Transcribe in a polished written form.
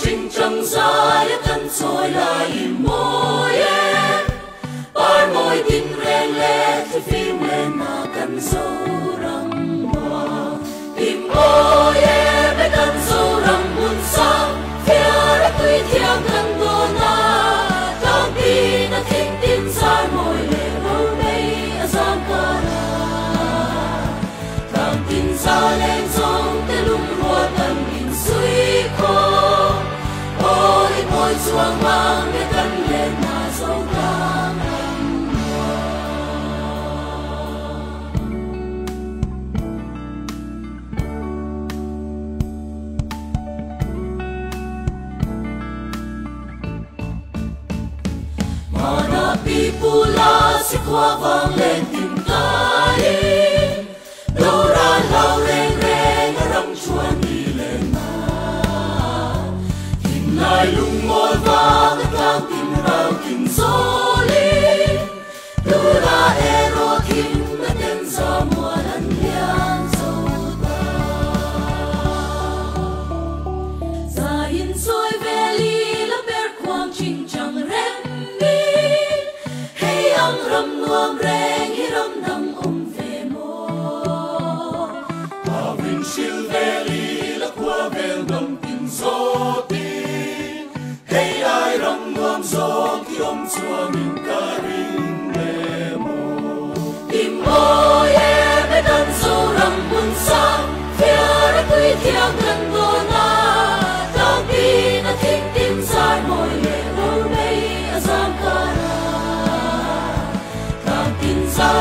Chingchang zai a kan chawi lai i mawi e. Par mawi tin reng leh thlifim lenna kan Zoram muang. I mawi e be kan Zoram hmun sang, fiar a tui thiang kan dawn a. Tlangtin a thing tin zar mawi leh romei a zam kar a. Tlangtin za leng zawng te lungrual kan insuih khawm. Aw i mawi chuang mang nge kan lenna zo tlang ram muang. Hmanah pi pu la si khua vang len tin tlaiin Dora hlau reng reng a ram chuan ni len na. Thinlai lungngawl vang a tlang tin rau tin zawlin Dora erawh thim na ten za mual an liam zo ta. Za in sawi vel i la per khuang chingchang rem min Hei ang ram nuam reng hi ram dang awm ve maw? Avin hril vel i la khua vel dam tin zawt i Hei ai ram nuam zawk hi awm chuangin ka ring le maw? I mawi e be kan Zoram hmun sang fiar a tui thiang kan dawn a, tlangpin a thing tin zar mawi leh romei a zam kar a. Tlangtin za.